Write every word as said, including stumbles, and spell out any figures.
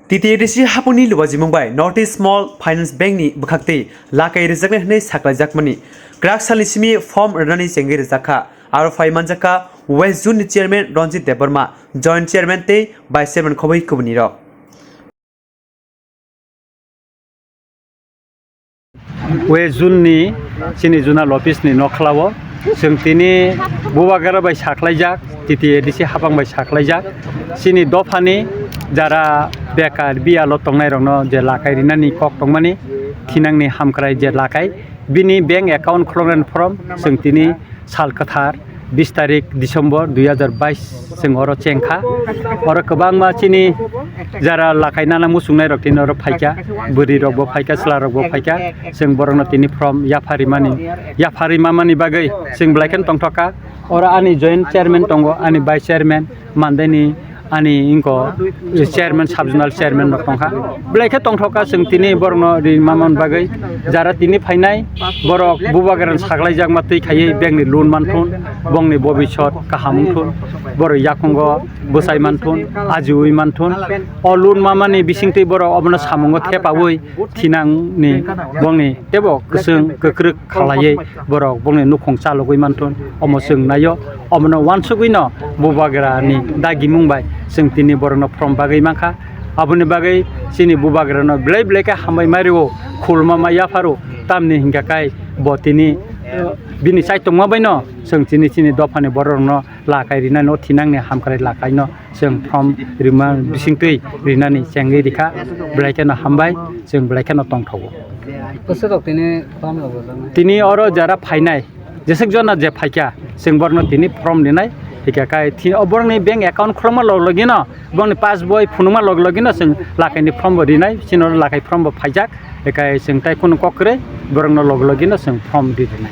T T A D C hapungni lubajimung bai North East Small Finance Bank ni bwkhaktwi lakai rwjaknai hwnwi saklaijakmani kwrak salni simi form rwnani chengwi rwjakha. Aro phai manjakha West Zone ni Chairman Ranjit Debbarma, Joint Chairman tei Vice Chairman khobwi kubunirok. West Zone ni chini zonal office ni nokhlao chwng tini bubagra bai saklaijak, T T A D C hapang bai saklaijak, chini dophani jara bekar biyalo tongnairokno je lakai rinani kok tongmani, thinangni hamkrai je lakai, bini bank account khuloknani form chwng tini sal kwthar bis tarik December dui hazar bais chwng oro chengkha. Oro kwbangma chini jara lakai nana muchungnai rok tini oro phaikha, bwrwi rok bo phaikha, chwla rok bo phaikha. Chwng borokno tini form yapharimani, yapharimamani bagwi chwng belai kheno tongthokha. Oro ani joint chairman tongo, ani vice chairman, Mandeni ani inko chairman, sub zonal chairman rok tongkha. Belai khe tongthokha chwng tini borokno ri mamani bagwi. Jara tini phainai borok bubagrani saklaijakma twi khaiwi bengni loan manthun, bongni bobisot kaham wngthun, borok yakungo bwchai manthun, ajiui manthun. O loan mamani bisingtwi borok obono samungo thepaui thinangni bongni teibo kwchwng kwkrwk khalaiwi borok bongni nukhung chalogwi manthun, omo chwng naio. Omono uansugwino bubagrani dagimung bai chwng tini borokno from bagwi mankha. Aboni bagwi chini bubagrano belai belai khe hambai mai rwo, khulma mai yapharo, tamni hinkha kai bo tini, eh, bini chaitokma baino chwng chini, chini dophani borokno lakai rinani, o thinangni hamkrai lakaino chwng from rima bisingtwi rinani chengwi rikha. Belai kheno hambai, chwng belai kheno tongthogo. Bwswk rok tini form rok rwjaknai? Tini oro jara phainai, jeswk jona je phaikha, chwng borokno tini form rinai. Hikha kai thi-, o borokni bank account khulokma log logino, borokni pass boi phunukma log logino chwng lakaini form bo rinai, chini oro lakai form bo phaijak. Hikai chwng tai khunu kok kwrwi borokno log logino chwng form ri rinai.